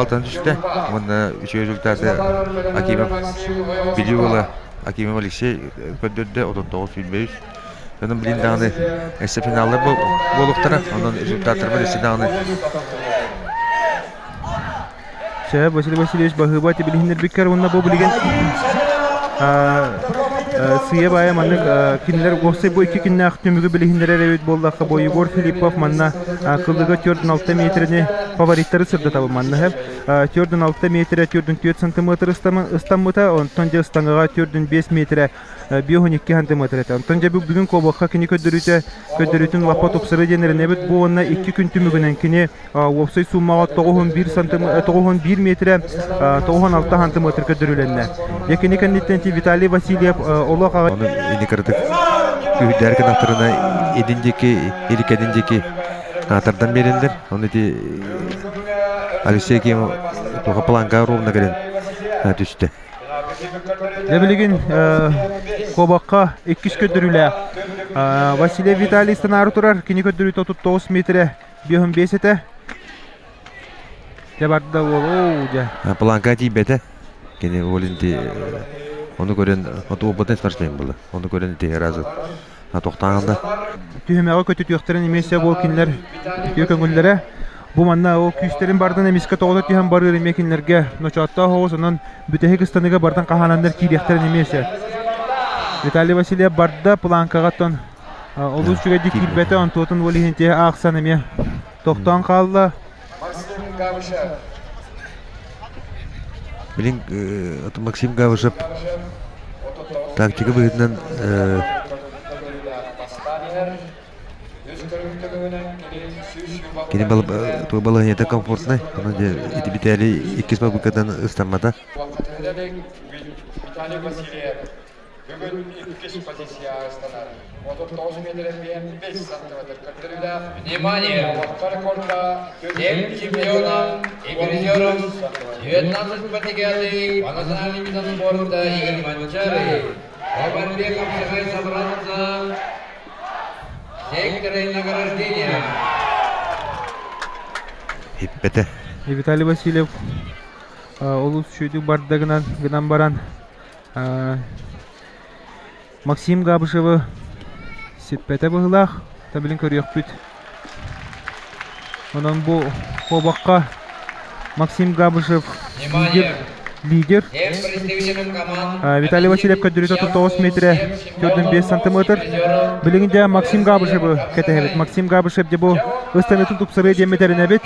Алтан түстэ уонна үчүгэй результаты Акимов Бүлүү уола Акимов Алексей көрдөрдө 39-23. Онон билин даҕаны өссө финаллар буолуохтара. Онон результаттарбар өссө даҕаны Сөп, Василий Васильевич баһыыба тибилиһиннэрбиккэр уонна бу билигин сыыйа баайа маннык кинилэр уопсай бу икки күннээх түмүгү билиһиннэрэр эбит буоллахха бу Егор Филиппов манна кылыга 4,6 метрэни фавориттары сырдатабын манна 4,6 метрэ 4,4 сантиметр ыстаммыта онтон дьэ ыстаҥаҕа 4,5 метрэ 5,2 сантиметр этэ онтон дьэ бүгүн куобахха кини көрдөрүүтэ көрдөрүүтүн лаппа тупсарыы диэн эрэнэбит бу уонна икки күн түмүгүнэн кини уопсай суумаҕа 91 метрэ 96 сантиметр көрдөрүлэннэ. Дьэ кини кэнниттэн Виталий Васильев олох аҕай Ону ини кыратык күүһүдээр гынахтарына идин диэки иликэдин диэки тардан биэрэллэр. Ону ити Алексей Кимов туха планка ровно кэлэн түстэ. Дьэ билигин куобахха иккис көрдөрүүлээх Василий Виталий станаары турар. Кини көрдөрүүтэ 39 метрэ 55 этэ. Дьэ барда уол, оо дьэ. Планка тиийбэтэ. Кини уол инти ону көрөн отуоппатын спортсмен буолла. Ону көрөн ити разы тохтаан да. Түһүмэҕи көтүтүөхтэрин эмиэ сөп ол кинилэр үтүө көҥүллэрэ. Бу манна ол күүстэрин бардын эмискэ тоҕото түһэн барыыр эмиэ кинилэргэ ночооттоох оҕус, онон бүтэһик ыстаныга бардан хаһаананнар киириэхтэрин эмиэ сөп. Виталий Васильев барда планкаҕа тон олус үчүгэйдик киирбэтэ, онтуотун ол иһин тиһэ аахсан эмиэ тохтоон хаалла. Билин Максим Габышев тактика быһыытынан кини балаһыанньата комфортнай, онон ити Виталий иккис попыткатан ыстаммата. Бүгүн иккис позицияҕа ыстанар. 39 метрэ 5 сантиметр көрдөрүүлээх. Внимание! Всем чемпионам и призерам 19 спартакиады по национальным видам спорта Игорь Манчары по борьбе Капсагай собраться в секторе награждения. Иппэтэ. Виталий Васильев олус үчүгүйдүк барда гынан, гынан баран Максим Габышевы сиппэтэ быһыылаах, билин көрүөхпүт. Онон бу куобахха Максим Габышев лидер, лидер. Виталий Васильев көрдөрүүтэ 39 метрэ 4,5 сантиметр. Билигин дьэ Максим Габышевы кэтэһэбит. Максим Габышев дьэ бу ыстаныытын тупсарыы диэммит эрэнэбит.